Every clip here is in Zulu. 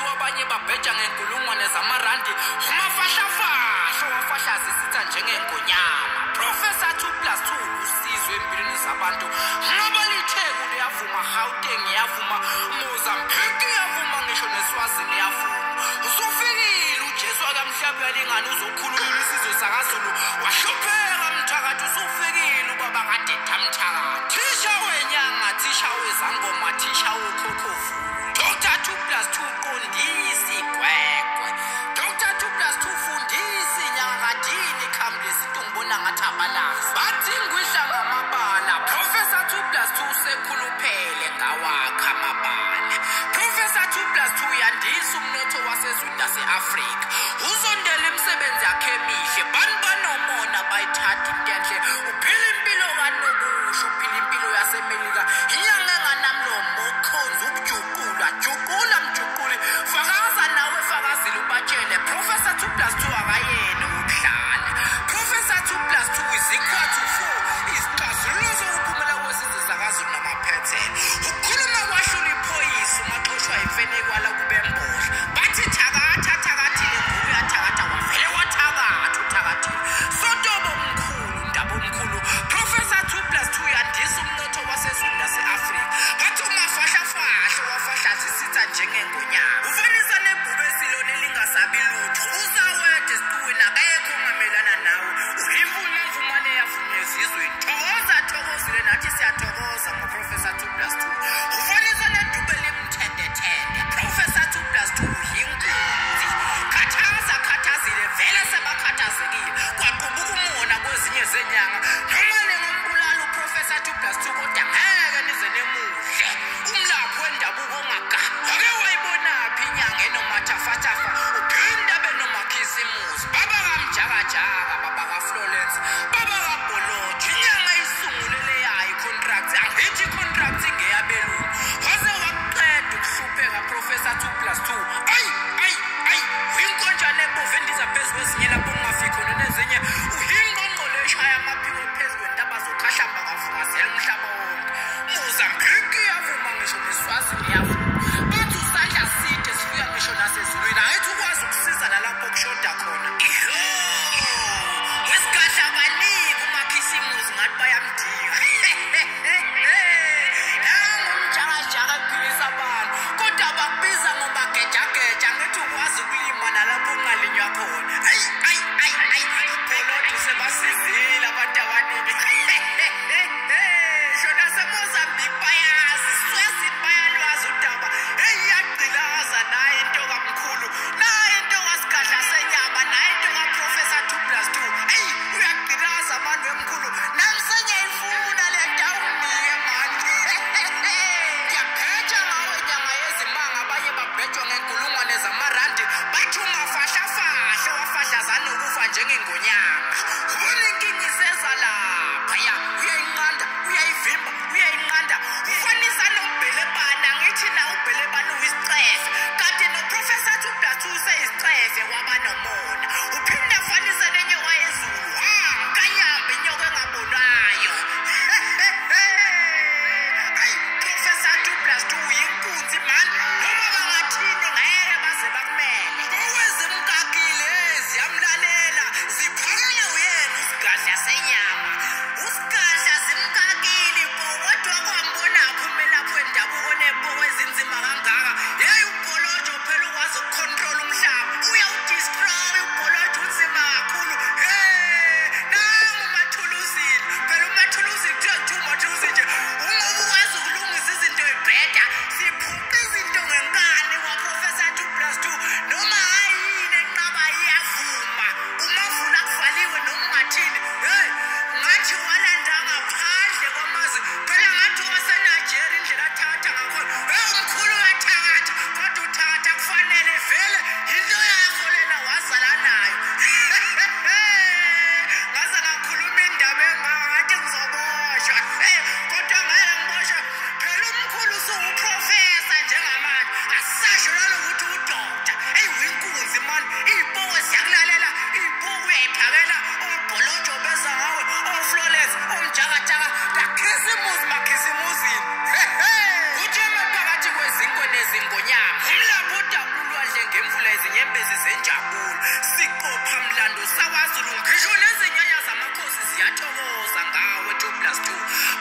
2 abanye babheja ngenkulungwane zamarandi. Umafahlafahla wafahlaza isitha njengengonyama. Professor 2 plus 2 lusizo empilweni zabantu. Ngoba liTheku liyavuma, Gauteng iyavuma, Mozambique iyavuma, ngisho neSwazini iyavuma. Usufikile uJesu akamhlaba uyalingana uzokhulula isizwe sakaZulu. Wahlupheka mthakathi, usufikile ubaba kadeda mthakathi. Thisha wenyanga, thisha wezangoma, thisha wokhokhovu. Dr 2 plus 2 qondisi gwegwe. Dr 2 plus 2 fundisi nyanga kadini ikhambi lesintu ngibona ngathi abalazi. Bathi ngwihla ngamabala. Professor 2 plus 2 sekhuluphele ngawakha amabala. Professor 2 plus 2 yandisa umnotho wasezweni lase-Afrika. Uzondela imisebenzi yakhe emihle. Bantu banomona bayithatha into enhle. Uphila impilo kanokusho, uphila impilo yaseMelika. Inyanga enganamlomo ukhonza ukujuqula, juqula mjuquli. Fakaza nawe fakazile ubatshele. Professor 2 plus 2 akayena ukudlala. Professor 2 plus 2 is equal to 4. Isixazululo sokuphumela kwesizwe sakaZulu namaphethelo. Ukukhuluma kwahlula iphoyisa umaxoshwa imfene ikwala kube mbohla. Bathi thakatha thakathile nguye uyathakatha. izinyembezi zenjabulo. Siqopha mlando sakwaZulu, ngisho nezinyanya zamakhosi ziyathokoza ngawe 2+2.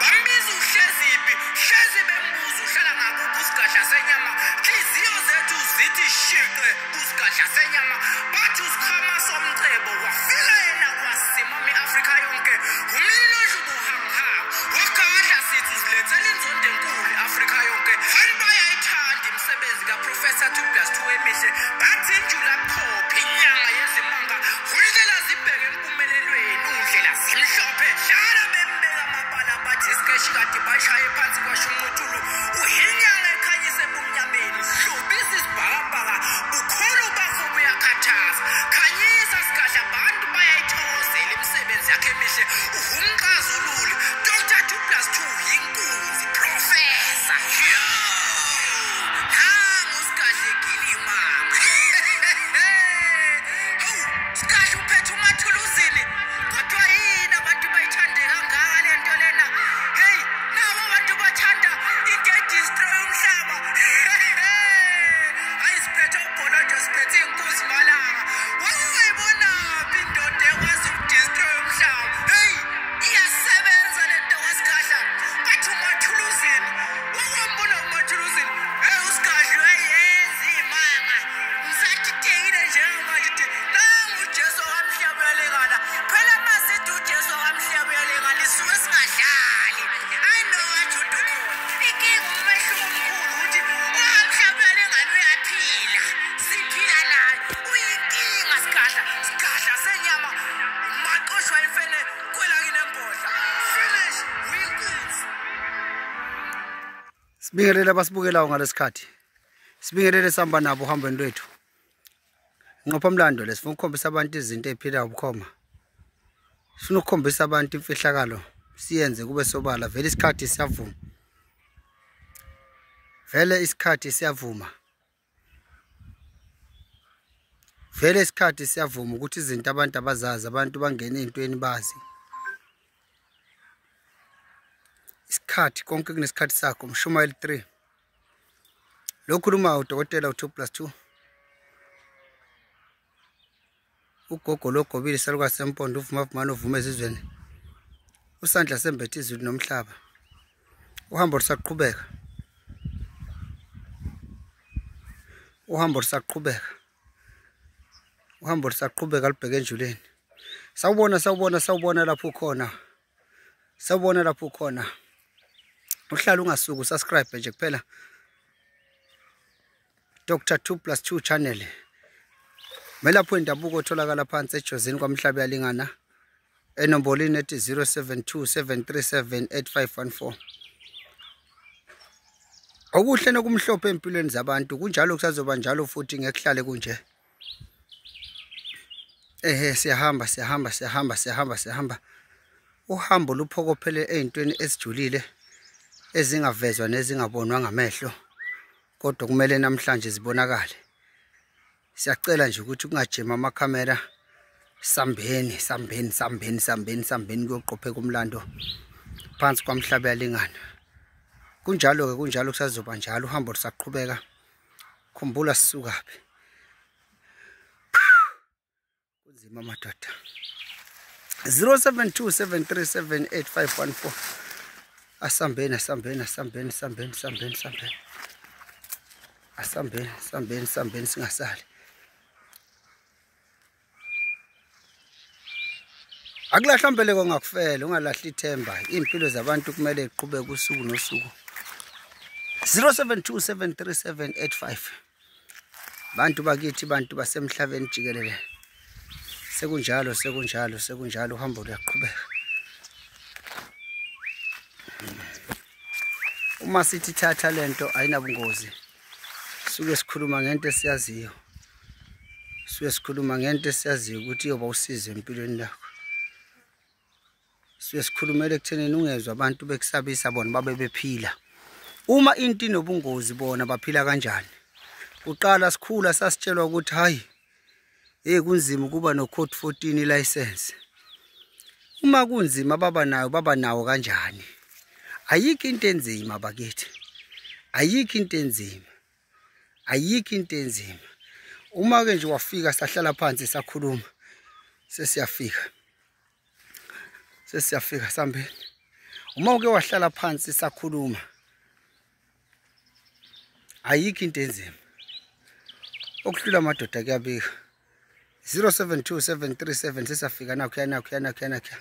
Bambiza uHleziphi, hlezi bembuza uhlala ngakuphi usigadla senyama. Nhliziyo zethu zithi shiqe usigadla senyama. Bathi usikhama somcebo wafika yena kwasimama i-Afrika yonke. Umlilo odlubuhanguhangu wagadla sithi uzilethela inzondo enkulu i-Afrika yonke. Abantu bayayithanda imisebenzi kaProfessor 2+2 emihle. Bathi injula phophi inyanga yezimanga. Undlela zibheke empumelelweni, undlela zimhlophe. Hlala bembeka amabala bathi isikeshi kade bashaye phansi kwashunquthulu. Uyinyanga ekhanyise ebumnyameni, hlobisa isibhakabhaka, bukhulu bakho buyakhathaza. Khanyisa sigadla, abantu bayayithokozela imisebenzi yakhe emihle. Uhumxazululi Dr. 2+2 yinkunzi Professor. Yo! Nangu sigadla egilimanga. Hawu, sigadla uphethe umathuluzini. Kodwa yini abantu bayithande kangaka le nto lena? Hey, nabo abantu bathanda into edestroy umhlaba. Hayi, siphethe ubholodo, siphethe inkunzi malanga. Wawungayibonaphi indoda ekwazi ukudestroy umhlaba? Hey, iyasebenza le nto kaSigadla. Bathi umathuluzini. Wawumbona umathuluzini. Hey, uSigadla uyayenza imanga. Ngisathithekile njengamanje nje. Nangu uJesu kamhlaba uyalingana. Phela masithi uJesu kamhlaba uyalingana, isuke singadlali. I know kaJuda ukhona. Inkinga umehluko omkhulu ukuthi okamhlaba uyalingana uyaphila. Siphila naye. Uyinkinga sigadla. Sigadla senyama. Maqoshwa imfene kwelakini embodla. Finish. Uyinkunzi. Sibingelele abasibukelayo ngalesikhathi. Sibingelele sihamba nabo uhambweni lwethu. Nqopha mlando lesifuna ukukhombisa abantu izinto eziphilayo bukhoma. Sifuna ukukhombisa abantu imfihlakalo siyenze kube sobala. Vele isikhathi siyavuma. Vele isikhathi siyavuma. Vele isikhathi siyavuma ukuthi izinto abantu abazazi, abantu bangene ezintweni bazi. Isikhathi konke kunesikhathi sakho. Mshumayeli 3. Lokhuluma udokotela u2+2. Ugogo logobile salukazi sempondo uvuma uvuma ezizweni. Usandla sembethe izulu nomhlaba. Uhambo lusaqhubeka. Uhambo lusaqhubeka. Uhambo lusaqhubeka lubheke enjuleni. Sawubona sawubona sawubona lapho ukhona. Sawubona lapho ukhona. Uhlala ungasuki usubscribe nje kuphela. Dr 2+2 channel. Melapho indabuko otholakala phansi eJozini kwaMhlaba yalingana enombolini ethi 0727378514. Okuhle nokumhlophe empilweni zabantu kunjalo kusazoba njalo futhi ngekuhlale kunje. Ehe, siyahamba siyahamba siyahamba siyahamba siyahamba. Uhambo luphokophele ezintweni ezijulile ezingavezwa nezingabonwa ngamehlo, kodwa kumele namhlanje zibonakale. Siyacela nje ukuthi kungajima amakhamera, sambeni sambeni sambeni sambeni sambeni kuyoqopheka umlando phansi kwaMhlaba yalingana. Kunjalo ke kunjalo kusazoba njalo, uhambo lusaqhubeka. Khumbula sisukaphi. Kunzima madoda. 0727378514. Asambeni asambeni asambeni sambeni sambeni sambeni. Asambeni sambeni sambeni singasali. Akulahla mbeleko ngakufela, ungalahli ithemba. Impilo zabantu kumele iqhubeke usuku nosuku. 07273785. Bantu bakithi, bantu basemhlabeni jikelele. Sekunjalo sekunjalo sekunjalo, uhambo luyaqhubeka. Uma sithi thatha lento ayinabungozi. Suke sikhuluma ngento esiyaziyo. Suke sikhuluma ngento esiyaziyo ukuthi iyoba usizo empilweni yakho. Suke sikhulumele ekuthenini ungezwa abantu bekusabisa bona babe bephila. Uma into inobungozi bona baphila kanjani? Uqala sikhula sasitshelwa ukuthi hayi, hey kunzima ukuba no code 14 license. Uma kunzima baba nayo baba nawo kanjani? Ayikho into enzima bakithi. Ayikho into enzima. Ayikho into enzima. Uma ke nje wafika sahlala phansi sakhuluma, sesiyafika. Sesiyafika sambeni. Uma uke wahlala phansi sakhuluma, ayikho into enzima. Okuhlula amadoda kuyabika. 072737 sesiyafika nakho, nakho, nakho, nakho.